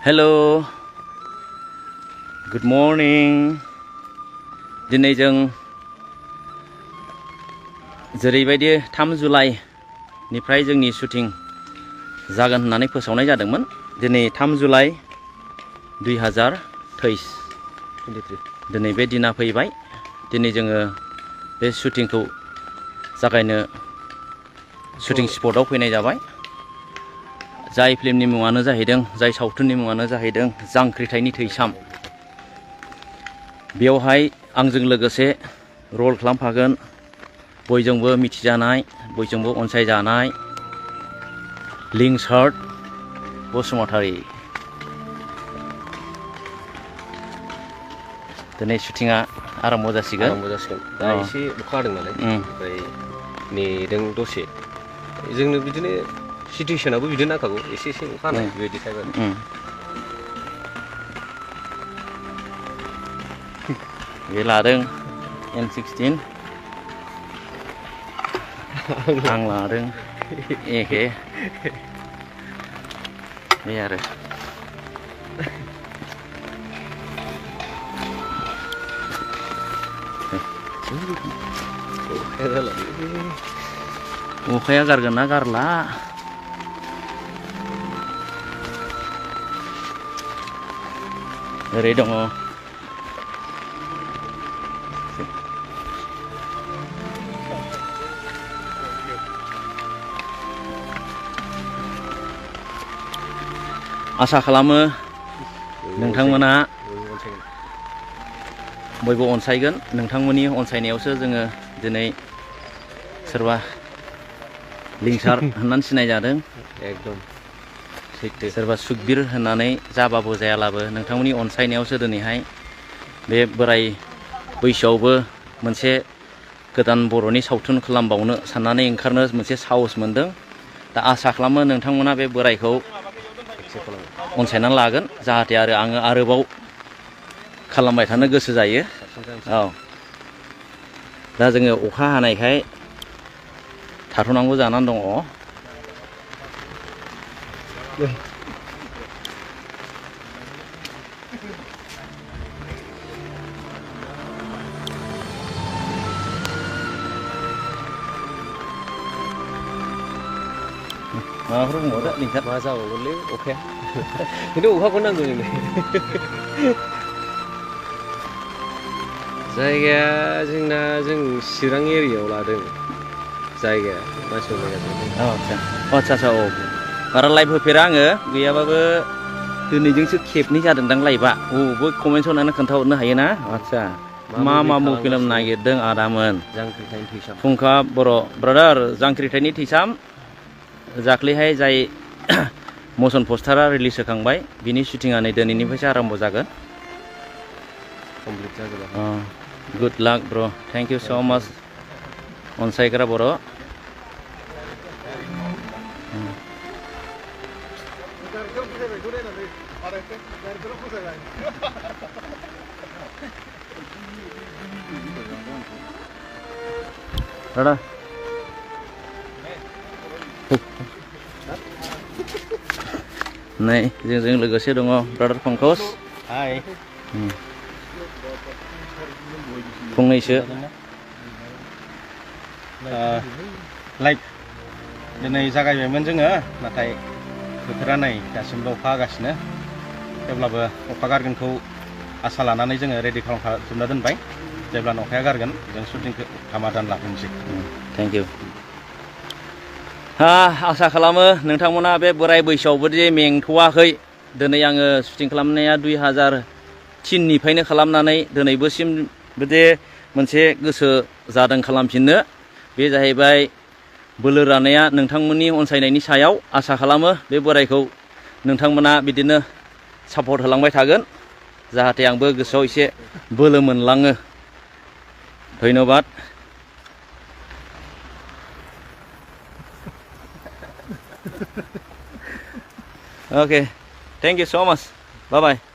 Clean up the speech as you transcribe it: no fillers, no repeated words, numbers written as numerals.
Hello, good morning. Diनै जों जेरैबायदि 3 जुलाइनिफ्राय जोंनि शुटिं जागोन होननानै फोसावनाय जादोंमोन। दिनै 3 जुलाइ 2023 दिनै बे दिना फैबाय। दिनै जोङो बे शुटिंखौ जागायनो शुटिं स्पटआव फैनाय जाबाय। जाय फिल्मनि मुङानो जाहैदों, जाय सावथुननि मुङानो जाहैदों जांख्रिथायनि थैसाम। बेवहाय आंजों लोगोसे रल खालामफागोन बयजोंबो मिथिजानाय, बयजोंबो अनसायजानाय लिंसार्ड बसुमतारी। दिनै शुटिंआ आराम्भ जासिगोन। दा एसे अखा हादों नालाय, ओमफ्राय नेदों दसे। जोंनो बिदिनो सिटुएसनाबो बिदिनो नांखागौ, एसे एसे अखा हानाय बेबायदि टाइप आरो। बे लादों M16, आं लादों AK। बे आरो अखाया गारगोन ना गारला। ओरै दङ आसा खालामो नोंथांमोना बयबो अनसायगोन। नोंथांमोननि अनसायनायावसो जोङो दिनै सोरबा लिंसार होननानै सिनाय जादों, एकदम सैथो। सोरबा सुखबिर होननानै जाबाबो जायालाबो नोंथांमोननि अनसायनायावसो दिनैहाय बे बोराय बैसोआवबो मोनसे गोदान बर'नि सावथुन खालामबावनो साननानै ओंखारनो मोनसे साहस मोनदों। दा आसा खालामो नोंथांमोना बे बोरायखौ अनसायनानै लागोन, जाहाथे आङो आरोबाव खालामबाय थानो गोसो जायो। औ, दा जोङो अखा हानायखाय थाथ'नांगौ जानानै दङ। माबाफोर बुंबावदो लिंसार? मा जाबावगोनलै अखाया। खिन्थु अखाखौ नांगौ जोंनो। जायगाया जोंना, जों चिरां एरियायाव लादों जायगाया। मानसिफोर आदसा औ, बारा लाइभ होफेरा आङो, गैयाबाबो दिनैजोंसो खेबनै जादोंदां लाइभआ। बयबो कमेन्ट्स होनानै खोन्थाहरनो हायोना। आदसा मा फिल्म नागिरदों आदामोन? जांख्रिथायनि थैसाम। फुंखा बर' ब्रादार, जांख्रिथायनि थैसाम दाख्लैहाय जाय मसन पस्टारा रिलिज होखांबाय, बिनि शुटिंआ नै दिनैनिफ्रायसो आराम्भ जागोन। कमप्लिट जाजोबा। गुड लाक ब्र', थेंक इउ स' माच अनसायग्रा बर'। Rada. नै जोंजों लोगोसे दङ ब्रादार पंकज। हाय। फंनैसो लाइक दिनै जागायबायमोन जोङो, नाथाय बोथोरा नै दासिमबो अखा हागासिनो। थेवब्लाबो अखा गारगोनखौ आसा लानानै जोङो रेडि खालामजोबना दोनबाय। जेब्लानो अखाया गारगोन जों शुटिंखौ धामाधाम लाफिनसै। Thank you. आसा खालामो नोंथांमोना बे बोराय बैसोआवबो जे मेंथ'वाखै। दिनै आङो शुटिं खालामनाया 2003निफ्रायनो खालामनानै दिनैबोसिम बिदि मोनसे गोसो जादों खालामफिननो। बे जाहैबाय बोलो राननाया नोंथांमोननि अनसायनायनि सायाव। आसा खालामो बे बोरायखौ नोंथांमोना बिदिनो सापर्ट होलांबाय थागोन, जाहाथे आंबो गोसोआव एसे बोलो मोनलाङो। धन्यबाद। Okay, thank you so much. Bye bye.